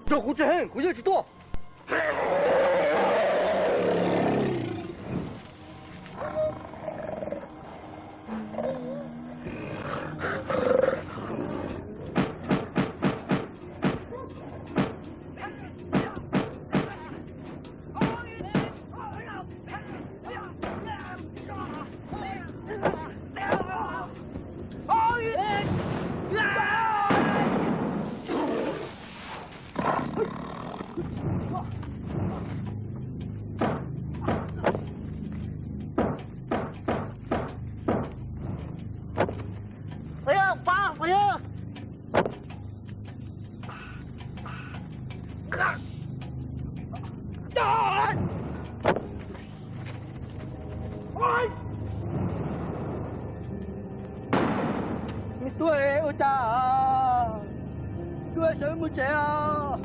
Rau kuv tsis heev, kuv yeej tsis tuaj. Cas, tua sawv mus tsev os.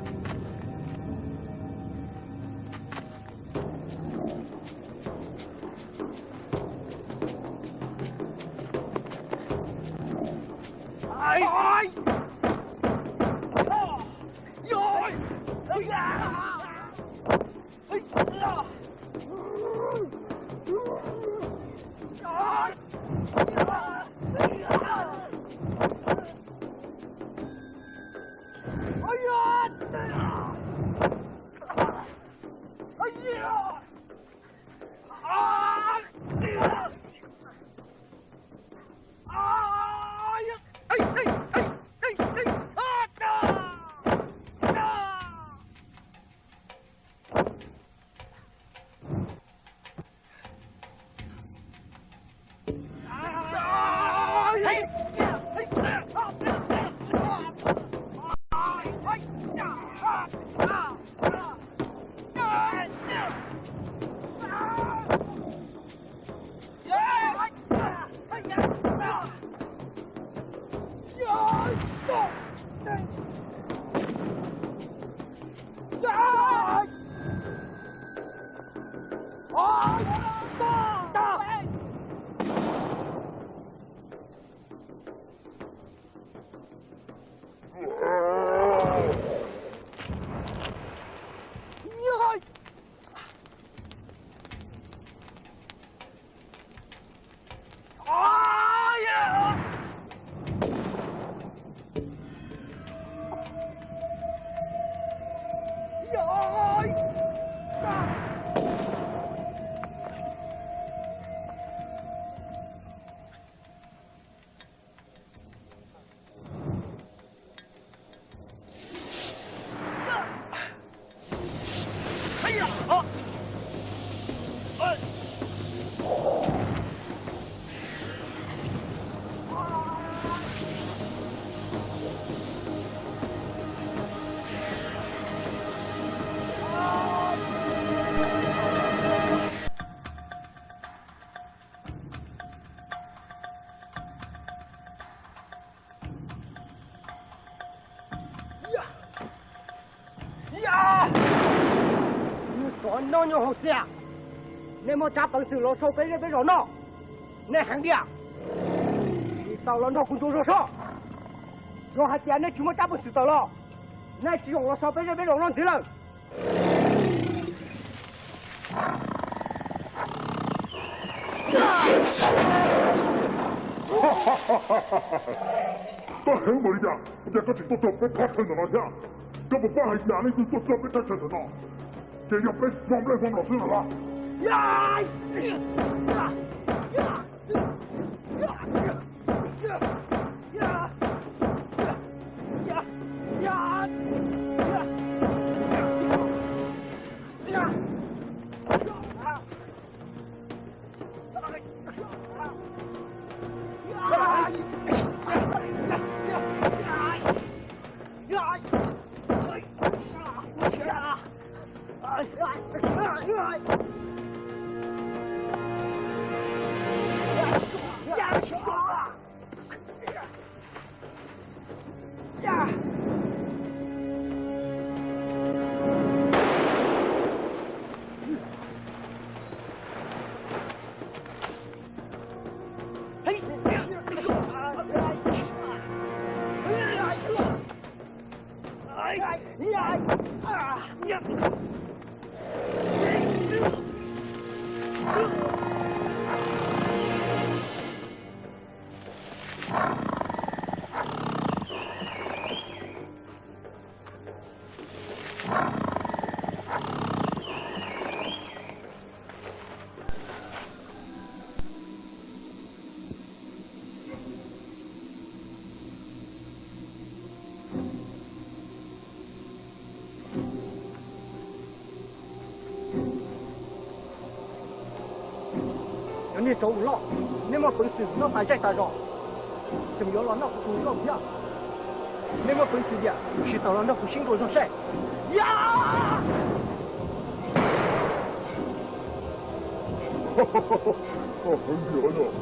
Xov noj nyob hauv xiab, nej muaj tsab peev xwm los sau peb zej peb zos noj, nej heev tiag, tsis tau los nrog kuv ntsuas zog so. Yog hais tias nej tsis muaj tsab peev xwm tawm los, nej tsis zoo los sau peb zej peb zos noj ntxiv lawm. Koj heev npaum li cas, ua cas koj tseem tuaj cog peb thaj chaw ntawm no thiab? Koj puas paub hais tias leej twg tuaj cog peb thaj chaw ntawm no, ces yog peb hmo nplej hmo los xwb no los? Cov niag tsov loj, nej muaj peev xwm noj tas zej tas zos, tseem yuav los noj kuv tus loj thiab. Nej muaj peev xwm tiag, tsis tau los nrog kuv sib ntaus zog saib. Koj heev tiag yog.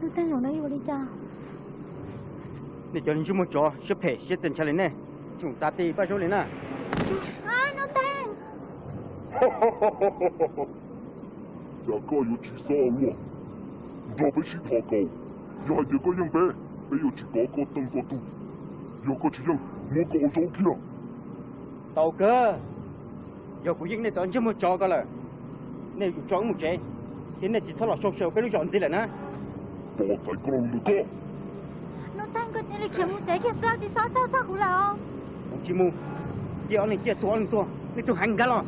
Lub teeb zoo no ua li cas? Nej cov ntsej muag tsov siab phem siab txawv ntshav li nej, tseem txav tej Paj Zaub li na. Cas koj yuav tsis xob ua luaj? Nrog peb sib thov kaus, yog hais tias koj yeej peb, peb yuav tsis kov koj teej koj tug. Yog koj tsis yeej, muab koj ua zaub kiag. Tau kawg, yog kuv yeej nej cov ntsej muag tsov ko lawm, nej yuav tsum tso wb mus tsev, thiab nej tsis txhob los sau saw peb lub zos ntxiv lawm na. Tos txais koj lus ntawm koj. Nuj Txeeg, koj cia li khiav mus tsev kiag, tsis txhob txhawj txog kuv lawm os. Kuv tsis mus. Cia ob leeg ciaj tuag ob leeg tuag, nej tuag heev nkag los.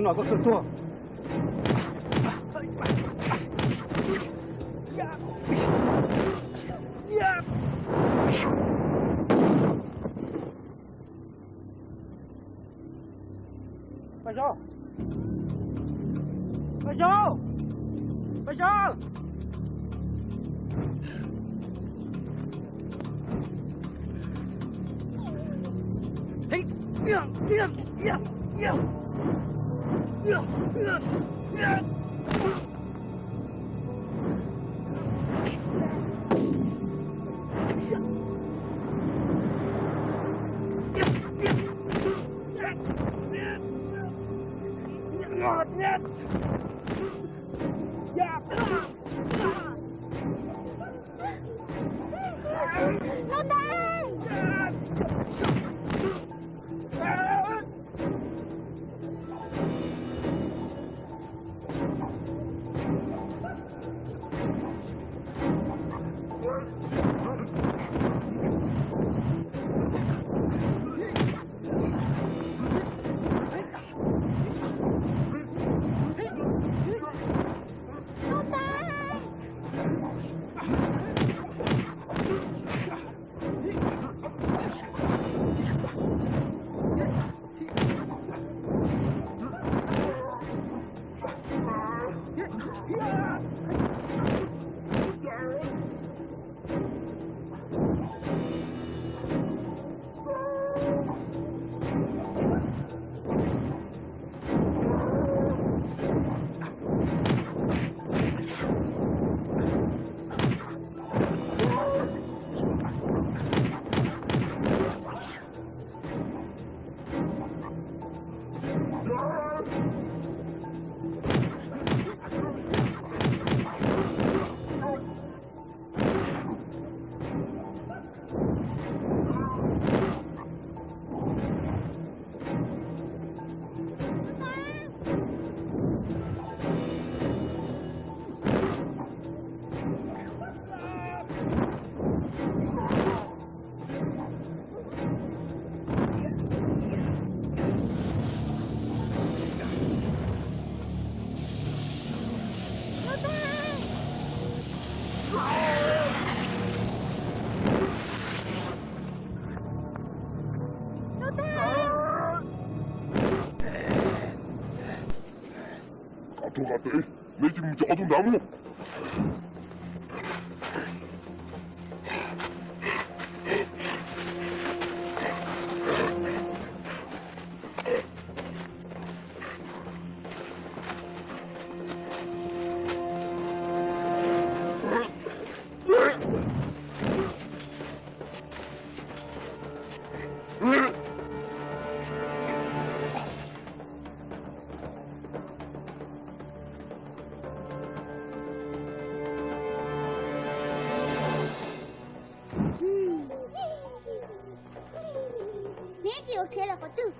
Hnub no koj tuag. Paj Zaub! Paj Zaub! Paj Zaub! Ob tug nqa tes, neb cia li mus coj ob tug nrad mus. Neb cia ua khiav lawm qhov twg?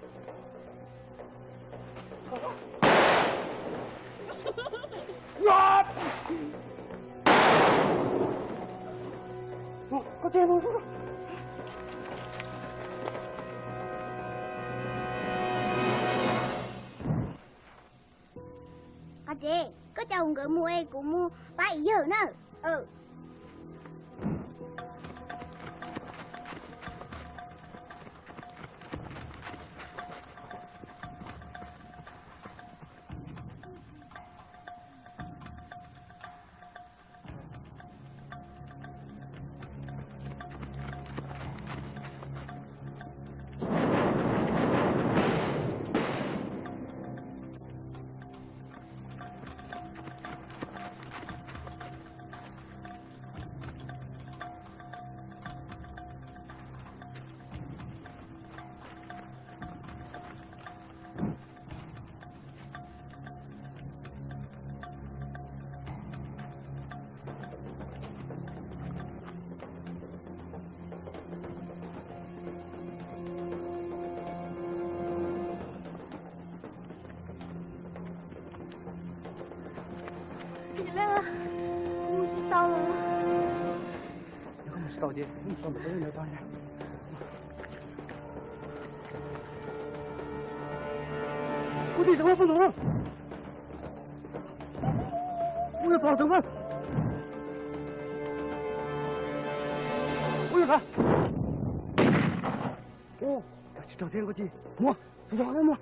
Qab tsev, koj coj nkawd mus es kuv mus pab Yawg na. Mus tsis tau lawm. Yog koj mus tsis tau ces mus tau ntawm koj lub ntawd tau. Ua tij, tau poj ntxoog na. Ua yog tod, tau poj. Ua yog tod. Ua, tsis raug thiab Nkauj Ci. Muab, tsis raug thiab muab.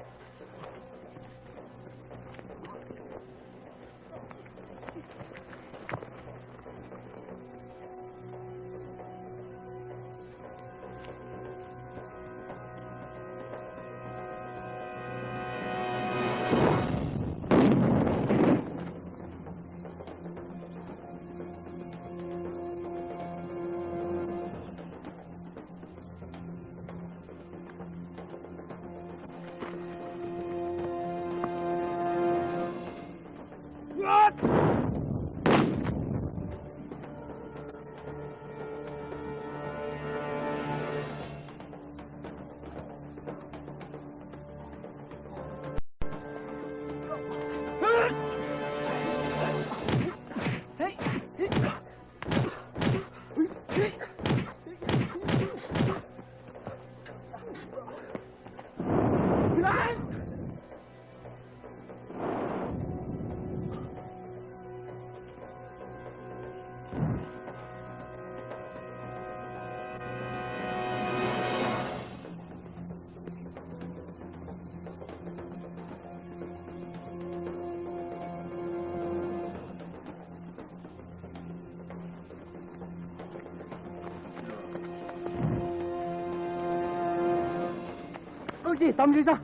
Nkauj Ci, tau me ntsis tso,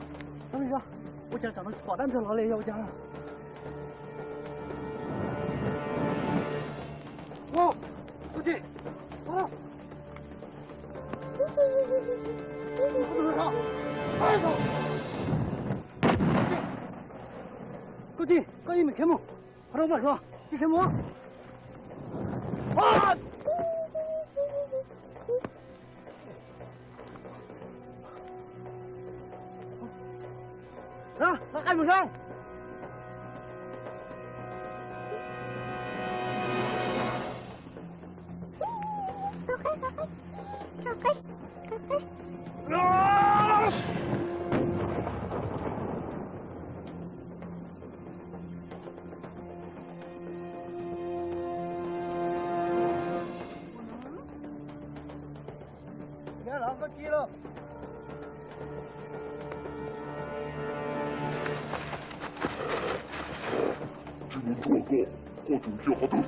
tau me ntsis tso. Ua cas tsam no tsis pom dab ntxwg los li, yog ua cas? Nkauj Ci, Nkauj Ci, koj ib me khiav mus, qhov no mas tsis khiav mus. Lawv qaij mus saib. Tsis mus ntsuag koj, koj tseem ntsia qhov twg?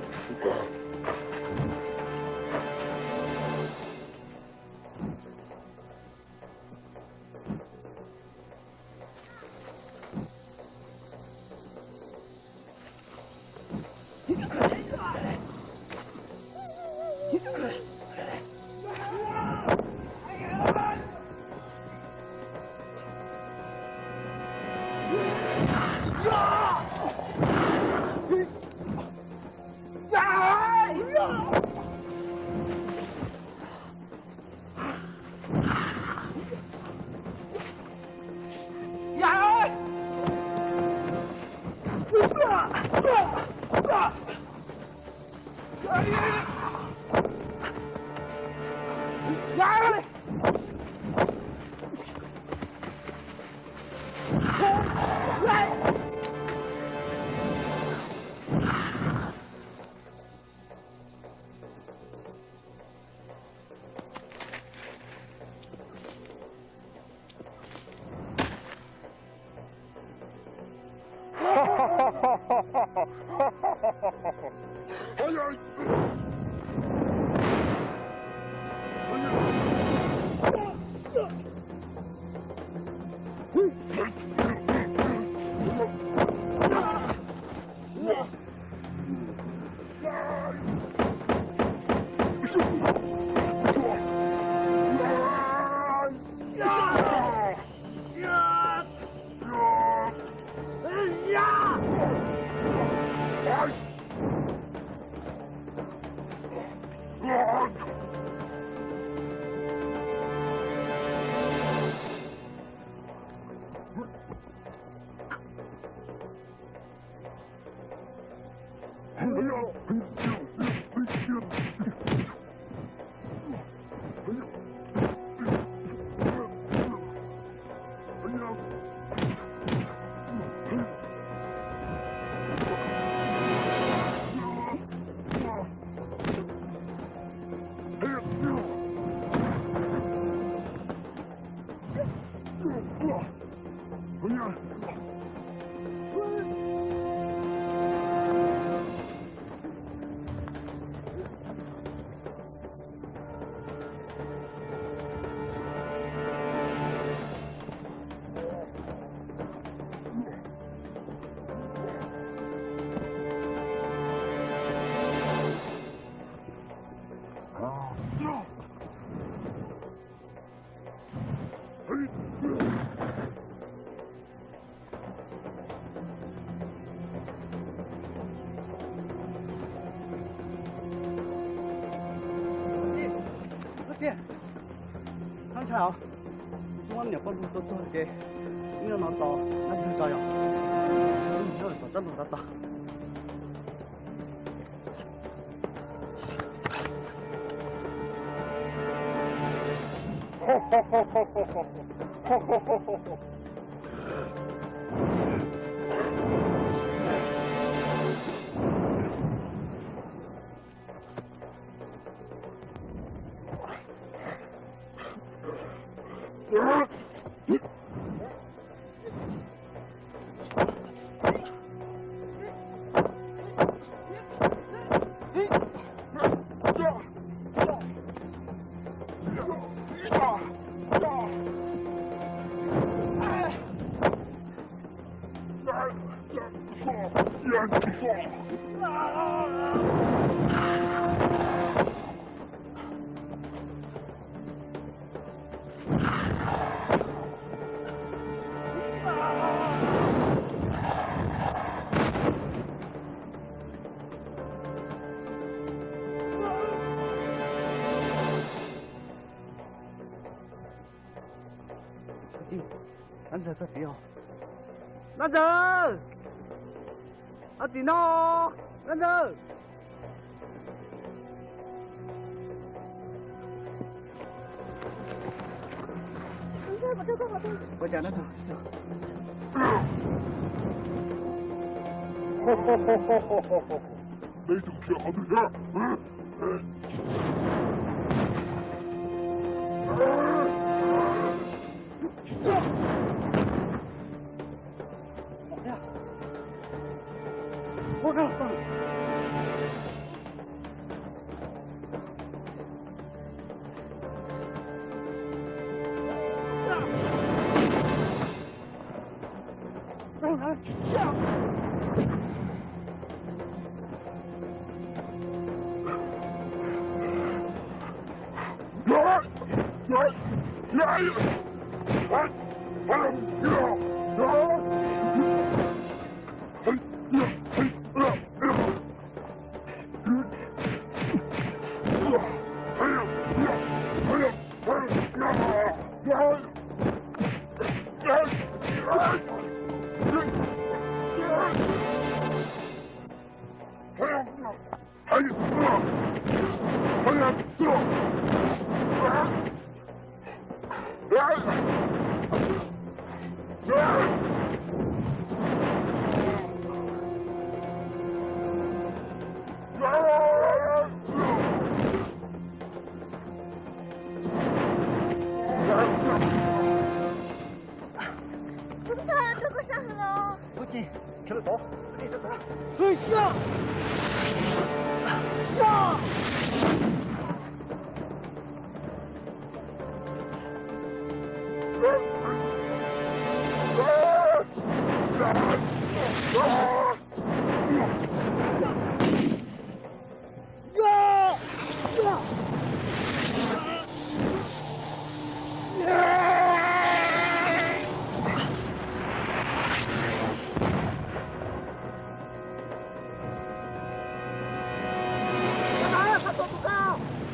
Ntshai os, kuv twb muab niam poj ntxoog tua tuag ces ib no tos Nab Ntxawg tso yom. Nyob tom tsob ntoo tos tos. Nab Ntxawg txog tid os. Nab Ntxawg, nyob tim no, Nab Ntxawg. Ua cas Nab Ntxawg? Peb tus nrhiav qhov twg thiab? Tus ntxhais, rau koj sab heev los. Ua cas khiav lawm tod? Xwb siab.